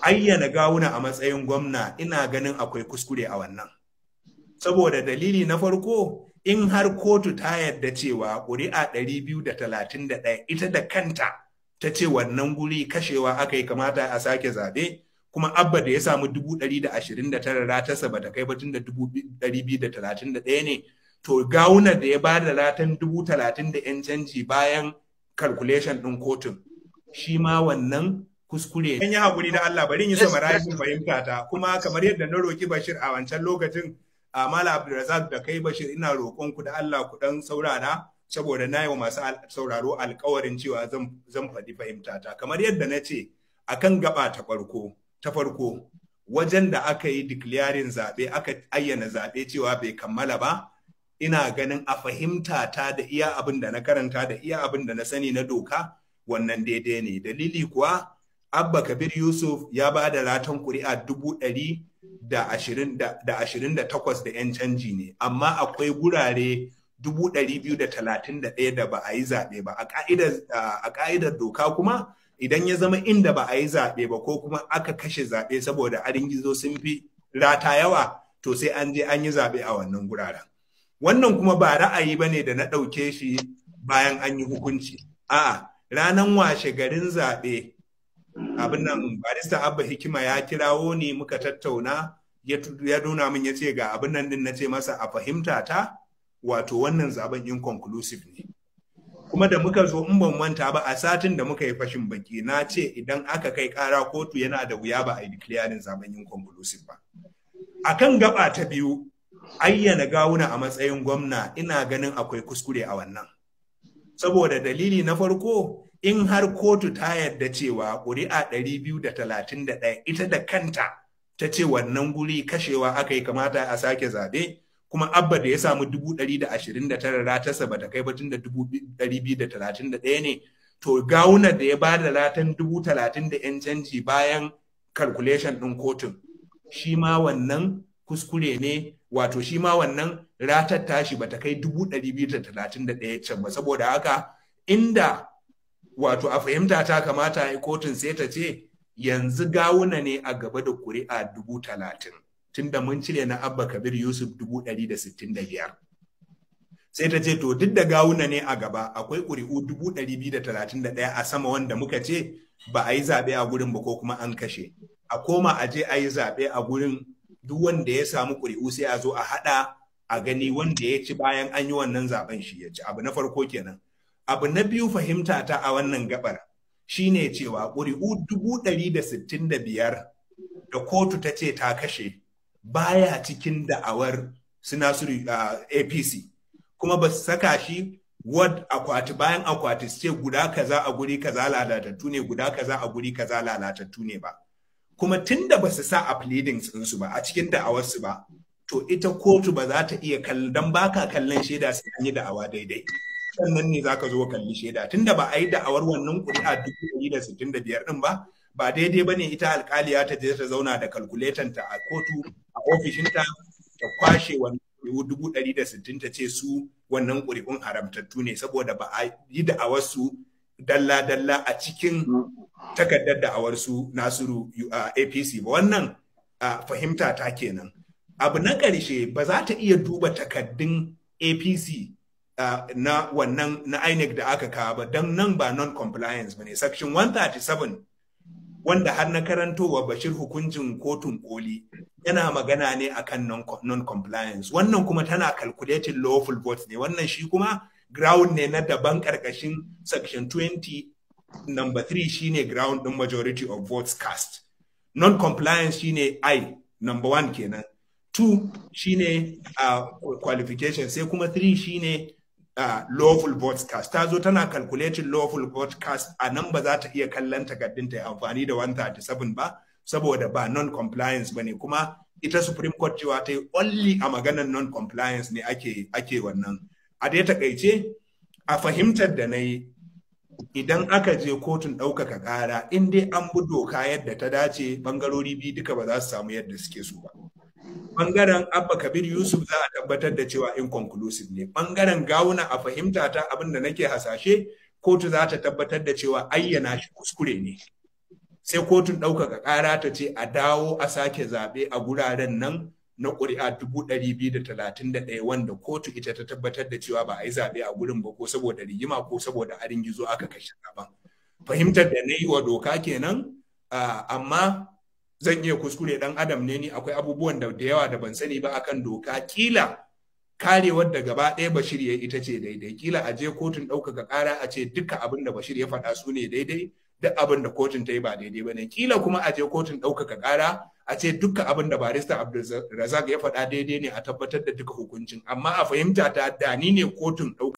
Ayyana Gawuna a matsayin gwamna, ina ganin akwai kuskure a wannan. Saboda dalili na farko, in har kotu ta yarda cewa ƙuri'a 231 ita da kanta ta ce wannan guri kashewa aka yi, kamata a sake zaɓe, kuma Abba da ya samu 129,000 ratarsa ba ta kai ba tun da 231 ne, to Gawuna da ya ba da ratan 30,000 da 'yan canji bayan calculation ɗin kotun, shi ma wannan kuskure. An yi haƙuri da Allah, bari in yi summarizing fahimta ta. Kuma kamar yadda na roki Bashir a wancan lokacin, a Malam Abdulrazak da kai Bashir, ina roƙon ku da Allah ku dan saurara, saboda na yi wa masu sauraro alƙawarin cewa zan faɗi fahimta ta. Kamar yadda na ce, akan gaba ta farko, wajen da aka yi declaring zaɓe, aka ayyana zaɓe cewa bai kammala ba, ina ganin a fahimta ta da iya abin da na karanta da iya abin da na sani na doka, wannan daidai ne. Dalili kuwa, Abba Kabir Yusuf ya ba da ratan kuri'a 128,000 da 'yan canji ne, amma akwai gurare 231,000 da ba a yi zaɓe ba. A ka'idar doka kuma, idan ya zama inda ba a yi zaɓe ba ko kuma aka kashe zaɓe saboda gizo sun fi rata yawa, to sai an je an yi zaɓe a wannan guraren. Wannan kuma ba ra'ayi ba ne da na ɗauke shi bayan an yi hukunci. A'a, ranan washe garin zaɓe, abin nan, Barista Abba Hikima ya kirawo ni, muka tattauna, ya nuna min, ya ce ga abin nan din. Na ce masa a fahimta ta, wato wannan zaben inconclusive ne. Kuma da muka zo, in ban manta ba, a satin da muka yi fashin baki, na ce idan aka kai kara kotu, yana da wuya ba a yi declaring zaben inconclusive ba. Akan gaba ta biyu, ayyana Gawuna a matsayin gwamna, ina ganin akwai kuskure a wannan. Saboda dalili na farko, in har kotu ta yarda cewa ƙuri'a 231 ita da kanta ta ce wannan guri kashewa aka yi, kamata a sake zaɓe, kuma Abba da ya samu 129,000 ratarsa ba ta kai ba tun da 231 ne, to Gawuna da ya ba da ratan 30,000 da 'yan canji bayan calculation ɗin kotun, shi ma wannan kuskure ne. Wato shi ma wannan ratar tashi ba ta kai 231,000 can ba. Saboda haka, inda wato a fahimta ta kamata ya kotun sai ta ce yanzu Gawuna ne a gaba da kuri'a 30,000, tunda mun cire na Abba Kabir Yusuf 165,000. Sai ta ce to, duk da Gawuna ne a gaba, akwai ƙuri'u 231,000 a sama wanda muka ce ba a yi zaɓe a gurin ba ko kuma an kashe. A koma a je a yi zaɓe a gurin, duk wanda ya samu ƙuri'u sai a zo a haɗa a gani, wanda ya ci bayan an yi wannan zaben shi ya ci. Abu na farko kenan. Abu na biyu, fahimta ta a wannan gabar shine cewa ƙuri'u 165,000 da kotu ta ce ta kashe baya cikin da'awar Sinasuru APC, kuma ba su saka shi ward akwati bayan akwati su ce guda kaza a guri kaza lalatattu ne, guda kaza a guri kaza lalatattu ne ba. Kuma tunda ba su sa a pleadings ɗinsu ba, a cikin da'awarsu ba, to ita kotu ba za ta iya kallon, dan baka kallon shaida sai an yi da'awa daidai, sannan ne za ka zo kalli shaida. Tunda ba a yi da'awar wannan ƙuri'a 165,000 ɗin ba, ba daidai ba ne ita alƙaliya ta je ta zauna da calculator ta a kotu, a ofishinta, ta kwashe wannan ƙuri'u 160,000 ta ce su wannan ƙuri'un haramtattu ne, saboda ba a yi da'awarsu dalla-dalla a cikin takardar da'awarsu Nasiru APC ba. Wannan fahimta ta kenan. Abu na ƙarshe, ba za ta iya duba takaddun APC na wannan na INEC da aka kawo ba, don nan ba non-compliance ba ne. Section 137, wanda har na karantowa Bashir hukuncin Kotun Koli, yana magana ne akan non-compliance. Wannan kuma tana calculating lawful votes ne. Wannan shi kuma ground ne na daban karkashin section 20 number 3, shine ground din majority of votes cast. Non-compliance shine I number 1 kenan, 2 shine qualification, sai kuma 3 shine lawful votes cast. Ta zo tana calculating lawful vote cast, a nan ba za ta iya kallon takardun ta amfani da 137 ba, saboda ba non-compliance ba ne. Kuma ita Supreme Court cewa ta yi only a maganar non-compliance ne ake wannan. A dai takaice, a fahimtar da na yi, idan aka je kotun ɗaukaka ƙara, in dai an bi doka yadda ta dace, bangarori biyu duka ba za su samu yadda suke so ba. Bangaren Abba Kabir Yusuf za a tabbatar da cewa inconclusive ne. Bangaren Gawuna, a fahimta ta, abin da nake hasashe, kotu za ta tabbatar da cewa ayyana shi kuskure ne. Sai kotun ɗaukaka ƙara ta ce a dawo a sake zaɓe a guraren nan na ƙuri'a 231,000 wanda kotu ita ta tabbatar da cewa ba a yi zaɓe a gurin ba, ko saboda rigima ko saboda gizo aka kashe zaɓen. Fahimtar da na yi wa doka kenan, amma zan iya kuskure, ɗan adam ne ni, akwai abubuwan da yawa da ban sani ba akan doka. Kila karewar da gaba ɗaya Bashir ya ita ce daidai, kila a je kotun ɗaukaka ƙara a ce duka abin da Bashir ya faɗa su ne daidai, duk abin da kotun ta yi ba daidai ba ne. Kila kuma a je kotun ɗaukaka ƙara a ce dukkan abin da barista Abdulrazak ya faɗa daidai ne, a tabbatar da duka hukuncin. Amma a fahimta ta, da ni ne kotun ɗaukaka